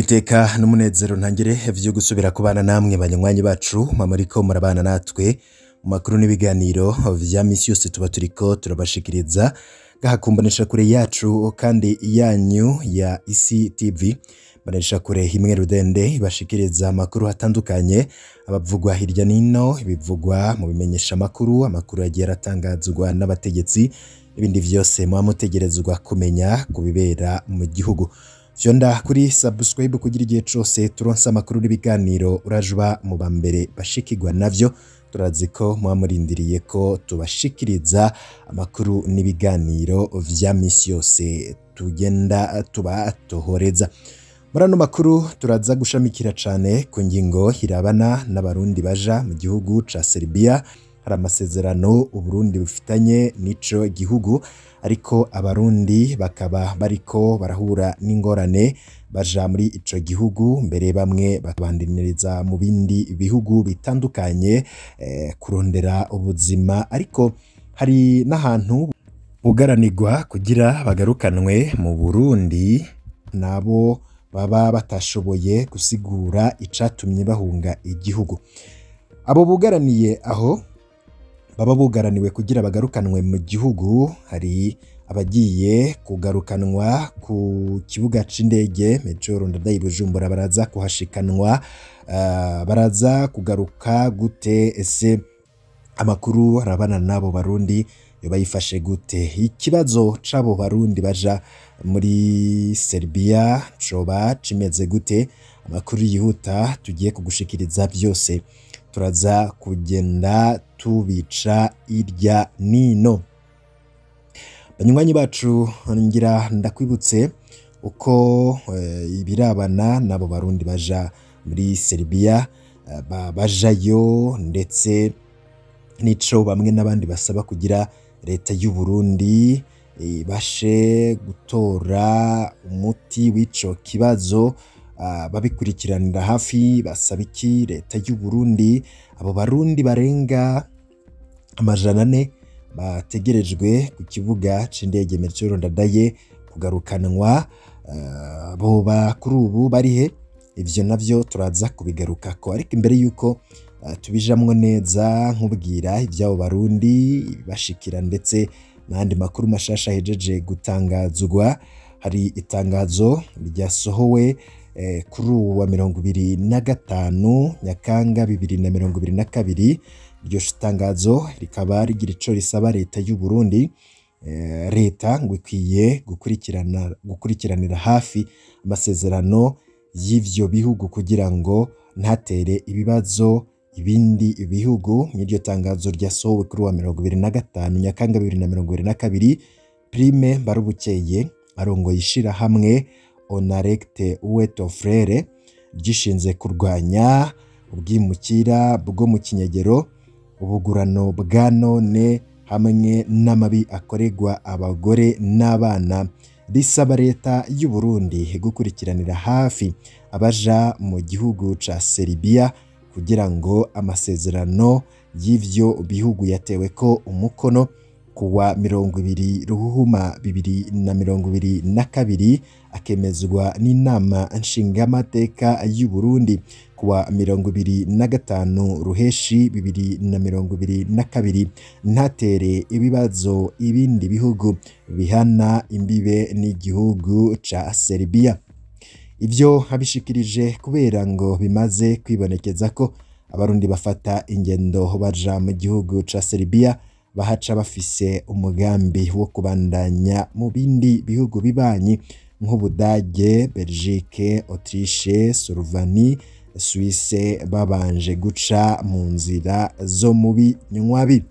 Niteka n'umunezero ntangere vyo gusubira kubana namwe banywanyi bacu mwariko murabana natwe mu makuru n'ibiganiro vya misi yose tuba turiko turabashikiriza gahakumbanisha kure yacu kandi yanyu ya Isi TV. Mbanisha kure imwe rudende ibashikiriza amakuru atandukanye abavugwa hirya nino, ibivugwa mu bimenyesha makuru, amakuru yagiye aratangazwa n'abategetsi, ibindi vyose muba mutegerezwa kumenya kubibera mu gihugu. Fyonda kuri subscribe kugira igihe cose turonse amakuru n'ibiganiro urajuba mu bambere bashikirwa navyo. Turazi ko muba murindiriye ko tubashikiriza amakuru n'ibiganiro vya misi yose tugenda tubatohoreza. Muri ano makuru turaza gushamikira cane ku ngingo irabana n'abarundi baja mu gihugu ca Serbia. Hari amasezerano Uburundi bufitanye n'ico gihugu, ariko abarundi bakaba bariko barahura n'ingorane baja muri ico gihugu, mbere bamwe bakabandiniriza mu bindi bihugu bitandukanye kurondera ubuzima, ariko hari n'ahantu bugaranirwa kugira bagarukanwe mu Burundi nabo baba batashoboye gusigura icatumye bahunga igihugu. Abo bugaraniye aho baba bugaraniwe kugira bagarukanwe mu gihugu, hari abagiye kugarukanwa ku kibuga c'indege Major Ndadaye Bujumbura, baraza kuhashikanwa, baraza kugaruka gute? Ese amakuru arabana n'abo barundi bayifashe gute? Ikibazo c'abo barundi baja muri Serbia coba cimeze gute? Amakuru yihuta tugiye kugushikiriza byose turaza kugenda tubica irya nino. Banywanyi bacu, ngira ndakwibutse uko ibirabana n'abo barundi baja muri Serbia, bajayo ndetse nico bamwe n'abandi basaba kugira leta y'u Burundi ibashe gutora umuti w'ico kibazo. Babikurikiranira hafi, basaba iki leta y'u Burundi? Abo barundi barenga 400 bategerejwe ku kibuga c'indege Melchior Ndadaye kugarukanwa, boba kuri ubu barihe? Ivyo navyo turaza kubigarukako, ariko imbere yuko tubijamwo neza nkubwira ivy'abo barundi bashikira ndetse n'andi makuru mashasha ahejeje gutangazwa, hari itangazo ryasohowe kuri ubu wa 25 Nyakanga 2022. Iryo tangazo rikaba rigira ico risaba leta y'u Burundi. Leta ngo ikwiye gukurikiranira hafi amasezerano y'ivyo bihugu kugira ngo ntatere ibibazo ibindi bihugu. Mw'iryo tangazo ryasohowe kuri wa 25 Nyakanga 2022, Prime Mbarubukeye arongoye ishirahamwe Onarecte Uweto Frere gishinze kurwanya ubwimukira bwo mu kinyegero, ubugurano bwa none hamwe n'amabi akorerwa abagore n'abana, risaba leta y'u Burundi gukurikiranira hafi abaja mu gihugu ca Serbia kugira ngo amasezerano y'ivyo bihugu yateweko umukono kuwa 20 Ruhuhuma 2022 akemezwa n'inama nshingamateka y'u Burundi kuwa 25 Ruheshi 2022, ntatere ibibazo ibindi bihugu bihana imbibe n'igihugu ca Serbia. Ivyo abishikirije kubera ngo bimaze kwibonekeza ko abarundi bafata ingendo baja mu gihugu ca Serbia bahaca bafise umugambi wo kubandanya mu bindi bihugu bibanyi nk'Ubudage, Belgique, Autriche, Slovenie, Suisse, babanje guca mu nzira zo mu binywabi.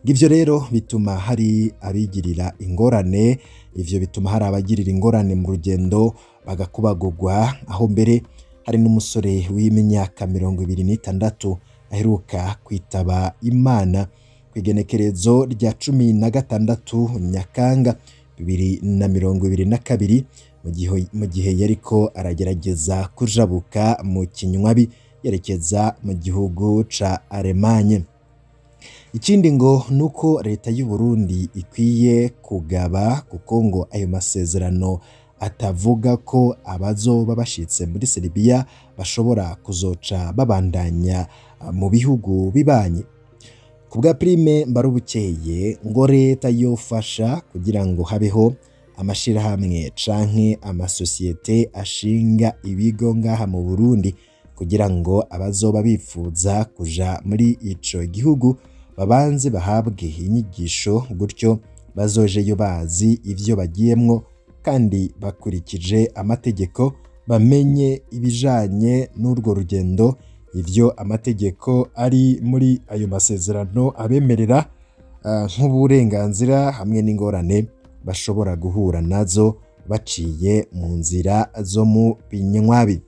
Ivyo rero bituma hari abigirira ingorane, ivyo bituma hari abagirira ingorane mu rugendo bagakubagurwa, aho mbere hari n'umusore w'imyaka 26 aheruka kwitaba Imana kw'igenekerezo rya 16 Nyakanga 2022 mu gihe yariko aragerageza kujabuka mu kinywabi yerekeza mu gihugu ca Allemagne. Ikindi ngo nuko leta y'u Burundi ikwiye kugaba, kuko ngo ayo masezerano atavuga ko abazoba bashitse muri Serbia bashobora kuzoca babandanya mu bihugu bibanye. Kubwa Prime Mbarubukeye ngo leta yofasha kugira ngo habeho amashirahamwe canke amasosiyete ashinga ibigo ngaha mu Burundi kugira ngo abazoba bifuza kuja muri ico gihugu babanze bahabwe inyigisho, gutyo bazojeyo bazi ivyo bagiyemwo kandi bakurikije amategeko, bamenye ibijanye n'urwo rugendo, ivyo amategeko ari muri ayo masezerano abemerera nk'uburenganzira hamwe n'ingorane bashobora guhura nazo baciye mu nzira zo mu binywabi.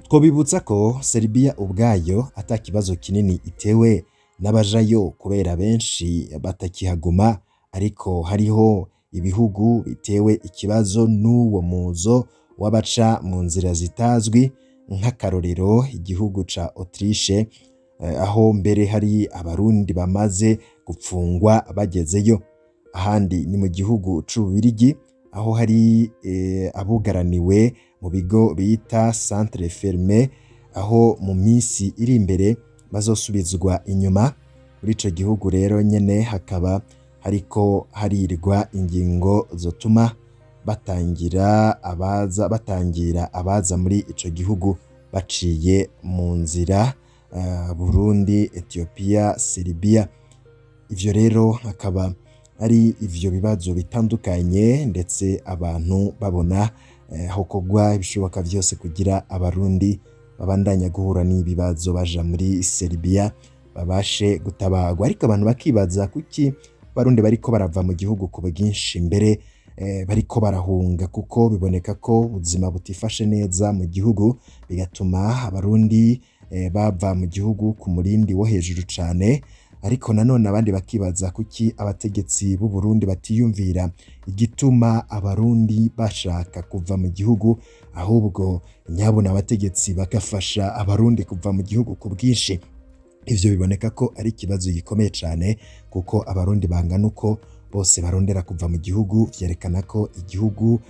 Twobibutsa ko Serbia ubwayo ata kibazo kinini itewe n'abajayo kubera benshi batakihaguma, ariko hariho ibihugu bitewe ikibazo n'uwo muzo w'abaca mu nzira zitazwi, nk'akarorero igihugu ca Autriche, aho mbere hari abarundi bamaze gupfungwa bagezeyo. Ahandi ni mu gihugu c'Ububirigi, aho hari abugaraniwe mu bigo bita Centre Fermé, aho mu minsi iri imbere bazosubizwa inyuma. Muri ico gihugu rero nyene hakaba hariko harirwa ingingo zotuma batangira abaza muri ico gihugu baciye mu nzira Burundi, Ethiopia, Serbia. Ivyo rero akaba ari ivyo bibazo bitandukanye, ndetse abantu babona aho kogwa ibishoboka vyose kugira abarundi babandanya guhura n'ibibazo baja muri Serbia babashe gutabagwa. Ariko abantu bakibaza kuki abarundi bariko barava mu gihugu ku bwinshi, mbere bariko barahunga, kuko biboneka ko ubuzima butifashe neza mu gihugu, bigatuma abarundi bava mu gihugu ku murindi wo hejuru cane. Ariko nanone abandi bakibaza kuki abategetsi b'u Burundi batiyumvira igituma abarundi bashaka kuva mu gihugu, ahubwo nyabona abategetsi bagafasha abarundi kuva mu gihugu ku bwinshi. Ivyo biboneka ko ari ikibazo gikomeye cane, kuko abarundi bangana uko bose barondera kuva mu gihugu, vyerekana ko igihugu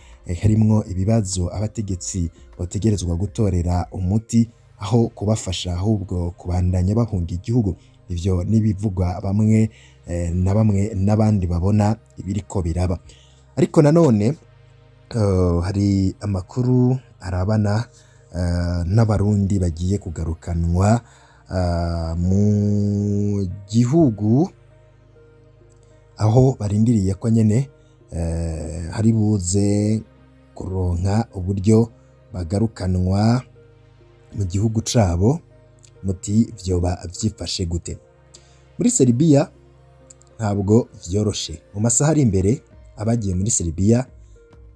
harimwo ibibazo abategetsi bategerezwa gutorera umuti, aho kubafasha ahubwo kubandanya bahunga igihugu. Ivyo nibivugwa bamwe na bamwe n'abandi babona ibiriko biraba. Ariko nanone hari amakuru arabana n'abarundi bagiye kugarukanwa mu gihugu, aho barindiriye ko nyene hari buze kuronka uburyo bagarukanwa mu gihugu cabo. Muti vyoba vyifashe gute? Muri Serbia ntabwo vyoroshe. Mu masaha ari imbere abagiye muri Serbia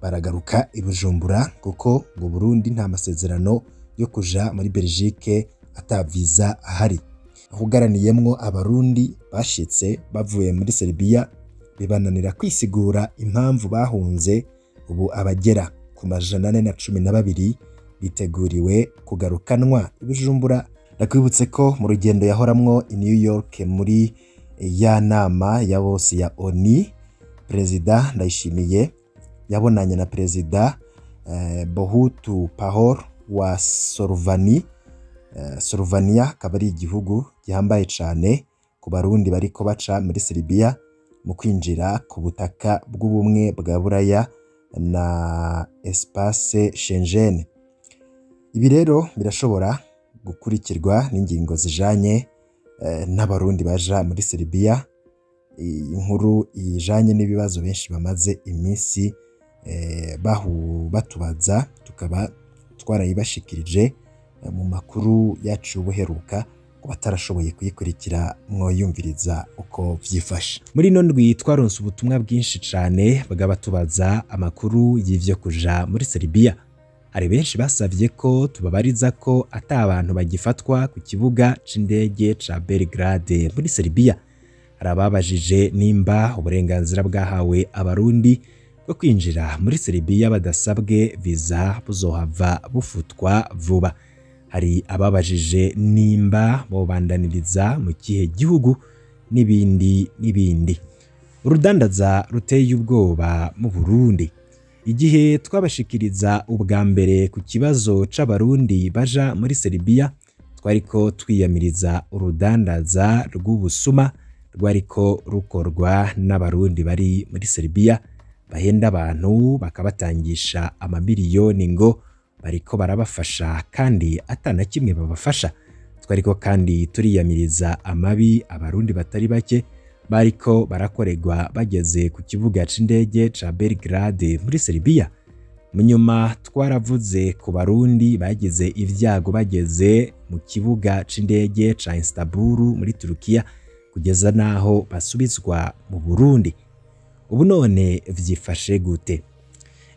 baragaruka i Bujumbura, kuko ngo Burundi nta masezerano yo kuja muri Belgique ata visa ahari. Ahugaraniyemwo abarundi bashitse bavuye muri Serbia bibananira kwisigura impamvu bahunze. Ubu abagera ku 412 biteguriwe kugarukanwa i Bujumbura. Ndakwibutse ko mu rugendo yahoramwo i New York muri ya nama ya bose ya ONU, Perezida Ndayishimiye yabonanye na Perezida Bohutu Pahor wa Slovenia. Slovenia akaba ari igihugu gihambaye cane ku barundi bariko baca muri Serbia mu kwinjira ku butaka bw'ubumwe bwa Buraya na Espace Schengen. Ibi rero birashobora gukurikirwa n'ingingo zijanye n'abarundi baja muri Serbia, inkuru ijanye n'ibibazo benshi bamaze iminsi batubaza, tukaba twarayibashikirije mu makuru yacu buheruka. Ku batarashoboye kuyikurikira mwoyumviriza uko vyifashe. Muri ino ndwi twaronse ubutumwa bwinshi cane bw'abatubaza amakuru y'ivyo kuja muri Serbia. Hari benshi basavye ko tubabariza ko ata abantu bagifatwa ku kibuga c'indege ca Belgrade muri Serbia. Hari ababajije nimba uburenganzira bwahawe abarundi bwo kwinjira muri Serbia badasabwe visa buzohava bufutwa vuba. Hari ababajije nimba bobandaniriza mu kihe gihugu n'ibindi n'ibindi. Urudandaza ruteye ubwoba mu Burundi. Igihe twabashikiriza ubwa mbere ku kibazo c'abarundi baja muri Serbia, twariko twiyamiriza urudandaza rw'ubusuma rwariko rukorwa n'abarundi bari muri Serbia, bahenda abantu bakabatangisha amamiliyoni ngo bariko barabafasha kandi atana kimwe babafasha. Twariko kandi turiyamiriza amabi abarundi batari bake bariko barakoregwa bageze ku kibuga c'indege ca Belgrade muri Serbia. Munyuma twaravuze ku barundi bagize ivyago bageze mu kibuga c'indege ca Istanbul muri Turukiya, kugeza naho basubizwa mu Burundi. Ubu none vyifashe gute?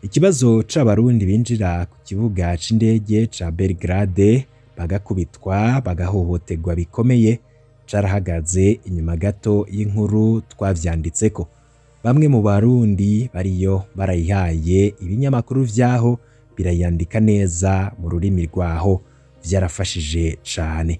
Ikibazo c'abarundi binjira ku kibuga c'indege ca Belgrade bagakubitwa bagahohoterwa bikomeye carahagaze inyuma gato y'inkuru twavyanditseko. Bamwe mu barundi bariyo barayihaye ibinyamakuru vyaho birayandika neza mu rurimi rwaho, vyarafashije cane.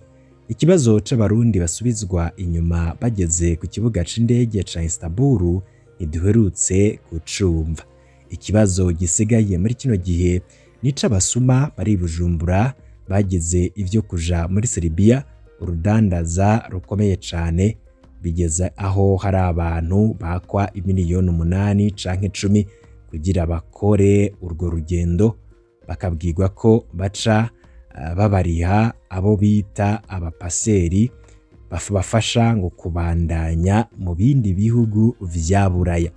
Ikibazo c'abarundi basubizwa inyuma bageze ku kibuga c'indege ca Istanbul ntiduherutse gucumva. Ikibazo gisigaye muri kino gihe ni c'abasuma bari Bujumbura bagize ivyo kuja muri Serbia, urudandaza rukomeye cane, bigeze aho hari abantu bakwa imiliyoni 8 canke 10 kugira bakore urwo rugendo, bakabwirwa ko baca babariha abo bita abapaseri bafasha ngo kubandanya mu bindi bihugu vya Buraya.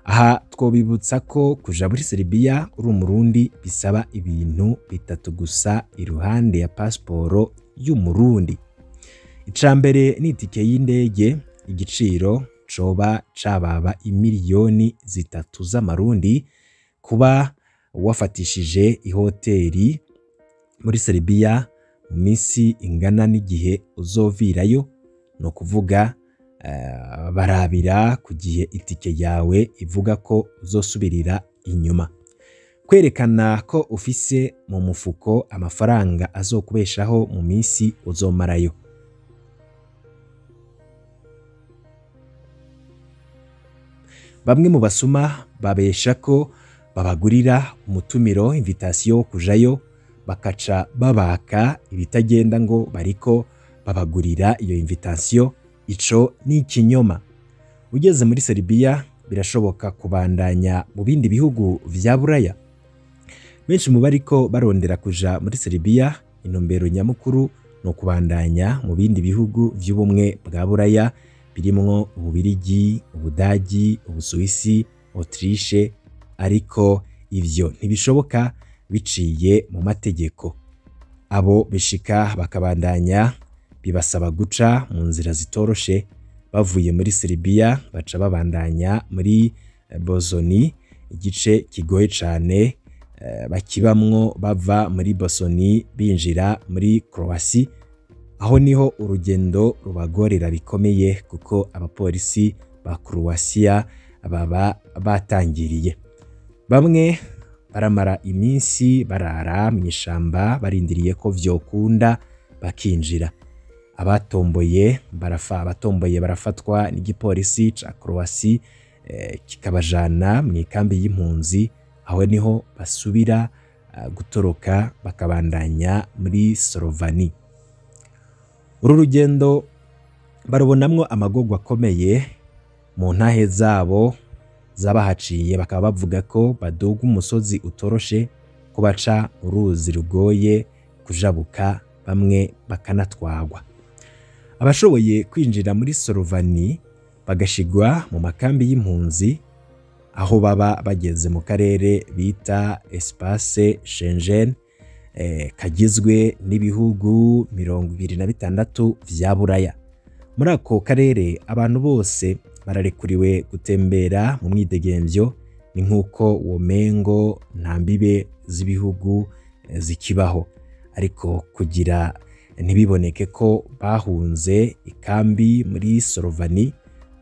Aha twobibutsa ko kuja muri Serbia uri umurundi bisaba ibintu bitatu gusa iruhande ya pasiporo y'umurundi. Icambere ni itike y'indege, igiciro coba cababa imiliyoni 3 z'amarundi. Kuba wafatishije ihoteri muri Serbia mu minsi ingana n'igihe uzovirayo, no kuvuga barabira ku gihe itike yawe ivuga ko uzosubirira inyuma. Kwerekana ko ufise mu mufuko amafaranga azokubeshaho mu minsi uzomarayo. Bamwe mu basuma babesha ko babagurira umutumiro invitation kujayo, bakaca babaka ibitagenda ngo bariko babagurira iyo invitation. Ico ni ikinyoma. Ugeze muri Serbia birashoboka kubandanya mu bindi bihugu vya Buraya. Benshi mu bariko barondera kuja muri Serbia, intumbero nyamukuru no kubandanya mu bindi bihugu vy'ubumwe bwa Buraya birimwo Ububirigi, Ubudagi, Ubusuwisi, Autriche, ariko ivyo ntibishoboka biciye mu mategeko. Abo bishika bakabandanya bibasaba guca mu nzira zitoroshe. Bavuye muri Serbia baca babandanya muri Bosoni, igice kigoye cane bakibamwo bava muri Bosoni binjira muri Croatia. Aho niho urugendo rubagorera bikomeye kuko abapolisi ba Croatia baba batangiriye. Bamwe baramara iminsi barara mw'ishamba barindiriye ko vyokunda bakinjira. Abatomboye barafatwa n'igipolisi ca Croatia kikabajana mu ikambi y'impunzi. Aho niho basubira gutoroka bakabandanya muri Slovenia. Uru rugendo barubonamwo amagorwa akomeye mu ntahe zabo zabahaciye, bakaba bavuga ko baduga umusozi utoroshe, ko baca uruzi rugoye kujabuka, bamwe bakanatwagwa. Abashoboye kwinjira muri Slovenia bagashigwa mu makambi y'impunzi, aho baba bageze mu karere bita Espace Schengen kagizwe n'ibihugu 26 vya Buraya. Muri ako karere abantu bose bararekuriwe gutembera mu mwidegemvyo, ni nkuko womengo nta mbibe z'ibihugu zikibaho. Ariko kugira ntibiboneke ko bahunze ikambi muri Slovenia,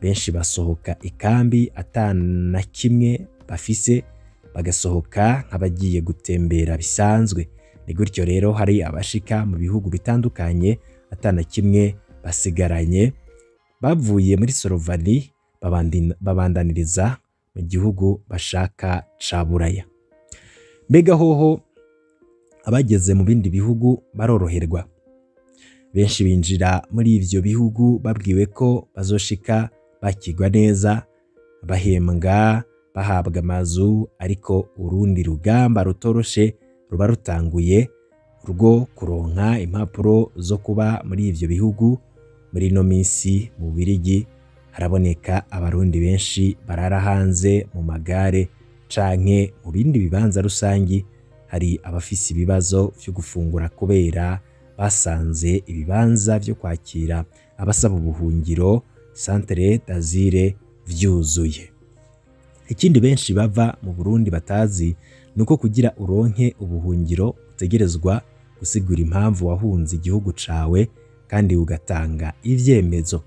benshi basohoka ikambi atana kimwe bafise, bagasohoka nk'abagiye gutembera bisanzwe. Ni gutyo rero hari abashika mu bihugu bitandukanye atana kimwe basigaranye, bavuye muri Slovenia babandaniriza mu gihugu bashaka ca Buraya. Mbega hoho abageze mu bindi bihugu baroroherwa? Benshi binjira muri ivyo bihugu babwiwe ko bazoshika bakigwa neza, bahembwa, bahabwa amazu, ariko urundi rugamba rutoroshe ruba rutanguye rwo kuronka impapuro zo kuba muri ivyo bihugu. Muri ino minsi mu Bubirigi haraboneka abarundi benshi barara hanze mu magare canke mu bindi bibanza rusangi. Hari abafise ibibazo vyo gufungura kubera basanze ibibanza vyo kwakira abasaba ubuhungiro centre d'asile vyuzuye. Ikindi benshi bava mu Burundi batazi nuko kugira uronke ubuhungiro utegerezwa gusigura impamvu wahunze igihugu cawe kandi ugatanga ivyemezo.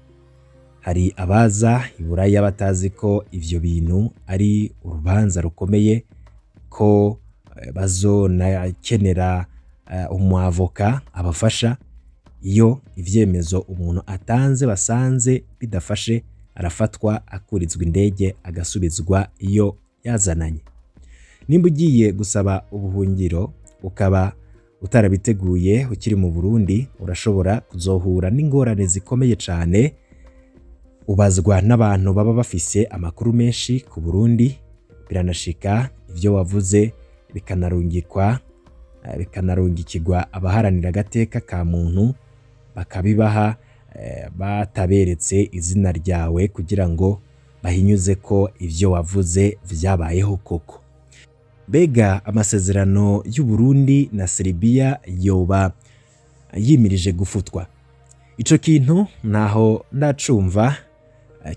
Hari abaza iburaya batazi ko ivyo bintu ari urubanza rukomeye, ko bazonakenera umwavoka abafasha. Iyo ivyemezo umuntu atanze basanze bidafashe, arafatwa akurizwa indege agasubizwa iyo yazananye. Nimba ugiye gusaba ubuhungiro ukaba utarabiteguye ukiri mu Burundi, urashobora kuzohura n'ingorane zikomeye cane. Ubazwa n'abantu baba bafise amakuru menshi ku Burundi, biranashika ivyo wavuze bikanarungikirwa abaharanira agateka ka muntu, bakabibaha bataberetse izina ryawe kugira ngo bahinyuze ko ivyo wavuze vyabayeho koko. Mbega amasezerano y'u Burundi na Serbia yoba yimirije gufutwa? Ico kintu naho ndacumva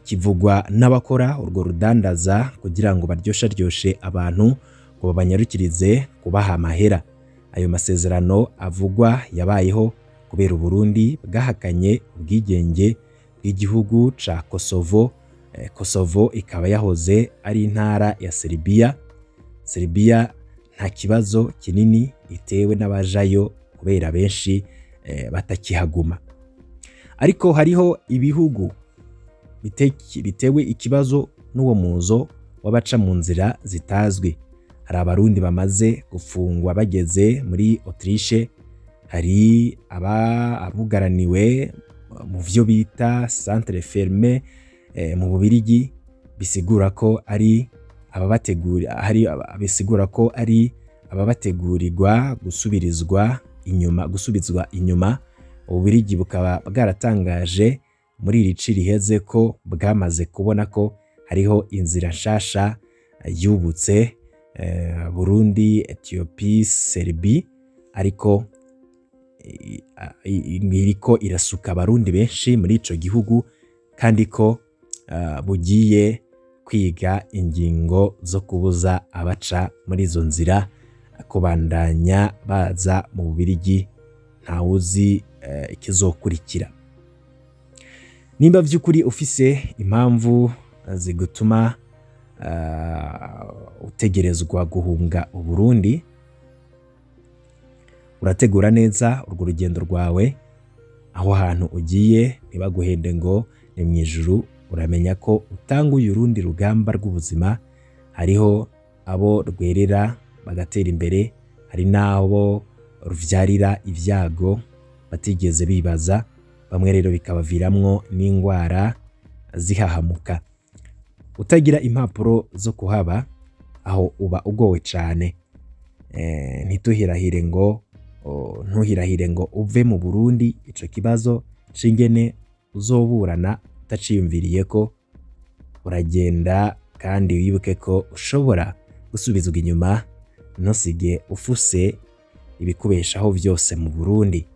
kivugwa n'abakora urwo rudandaza kugira ngo baryosharyoshe abantu ngo babanyarukirize kubaha amahera. Ayo masezerano avugwa yabayeho kubera Burundi bwahakanye ubwigenge bw'igihugu ca Kosovo. Kosovo ikaba yahoze ari intara ya Serbia. Serbia nta kibazo kinini itewe n'abajayo kubera benshi batakihaguma, ariko hariho ibihugu bitewe ikibazo n'uwo muzo w'abaca mu nzira zitazwi. Hari abarundi bamaze gufungwa bageze muri Autriche, hari abugaraniwe mu vyo bita centre fermé mu Bubirigi, bisigura ko ari ababategura hari bisigura ko ari ababategurirwa gusubizwa inyuma. Ububirigi bukaba bwaratangaje muri iri ci riheze ko bwamaze kubona ko hariho inzira nshasha yubutse Burundi, Ethiopie, Serbie, ariko iriko irasuka abarundi benshi muri ico gihugu, kandi ko bugiye kwiga ingingo zo kubuza abaca muri izo nzira kubandanya baza mu Bubirigi. Ntawuzi ikizokurikira. Nimba vy'ukuri ufise impamvu zigutuma utegerezwa guhunga Uburundi, urategura neza urwo rugendo rwawe. Aho hantu ugiye ntibaguhende ngo ni mu ijuru, uramenya ko utanguye urundi rugamba rw'ubuzima. Hariho abo rwerera bagatera imbere, hari n'abo ruvyarira ivyago batigeze bibaza, bamwe rero bikabaviramwo n'ingwara zihahamuka. Utagira impapuro zo kuhaba aho uba ugowe cane. Ntituhirahire ngo ntuhirahire ngo uve mu Burundi. Ico kibazo c'ingene uzoburana utaciyumviriye ko uragenda, kandi wibuke ko ushobora gusubizwa inyuma, ntusige ufuse ibikubeshaho vyose mu Burundi.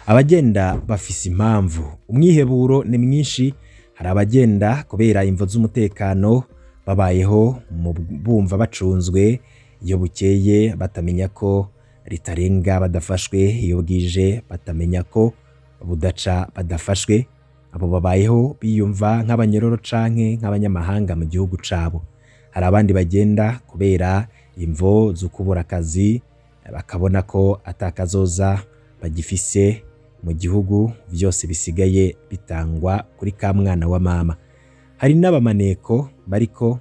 Abagenda bafise impamvu, umwiheburo ni mwinshi. Hari abagenda kubera imvo z'umutekano, babayeho bumva bacunzwe, iyo bukeye batamenya ko ritarenga badafashwe, iyo bwije batamenya ko budaca badafashwe. Abo babayeho biyumva nk'abanyororo canke nk'abanyamahanga mu gihugu cabo. Hari abandi bagenda kubera imvo zo kubura akazi, bakabona ko atakazoza bagifise mu gihugu, vyose bisigaye bitangwa kuri ka mwana wa mama. Hari n'abamaneko bariko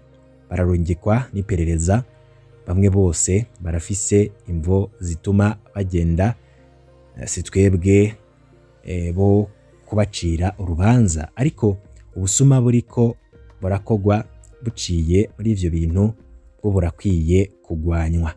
bararungikwa n'iperereza, bamwe bose barafise imvo zituma bagenda, si twebwe bo kubacira urubanza, ariko ubusuma buriko burakogwa buciye muri ivyo bintu bwo burakwiye kugwanywa.